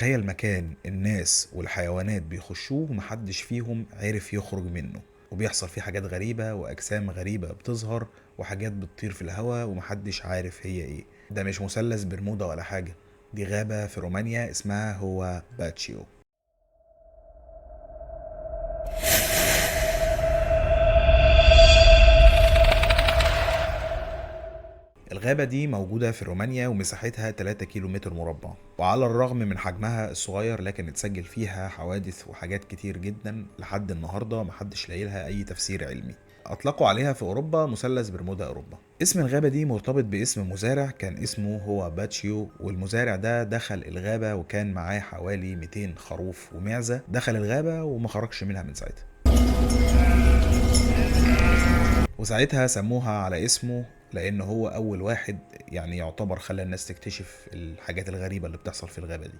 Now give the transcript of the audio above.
تخيل مكان الناس والحيوانات بيخشوه ومحدش فيهم عرف يخرج منه، وبيحصل فيه حاجات غريبة وأجسام غريبة بتظهر وحاجات بتطير في الهواء ومحدش عارف هي ايه. ده مش مثلث برمودا ولا حاجة، دي غابة في رومانيا اسمها هو باتشيو. الغابة دي موجودة في رومانيا ومساحتها 3 كيلو متر مربع، وعلى الرغم من حجمها الصغير لكن اتسجل فيها حوادث وحاجات كتير جدا لحد النهاردة محدش لاقي لها أي تفسير علمي. أطلقوا عليها في أوروبا مثلث برمودا أوروبا. اسم الغابة دي مرتبط باسم مزارع كان اسمه هو باتشيو، والمزارع ده دخل الغابة وكان معاه حوالي 200 خروف ومعزة. دخل الغابة وما خرجش منها من ساعتها، وساعتها سموها على اسمه لأن هو أول واحد يعني يعتبر خلى الناس تكتشف الحاجات الغريبة اللي بتحصل في الغابة دي.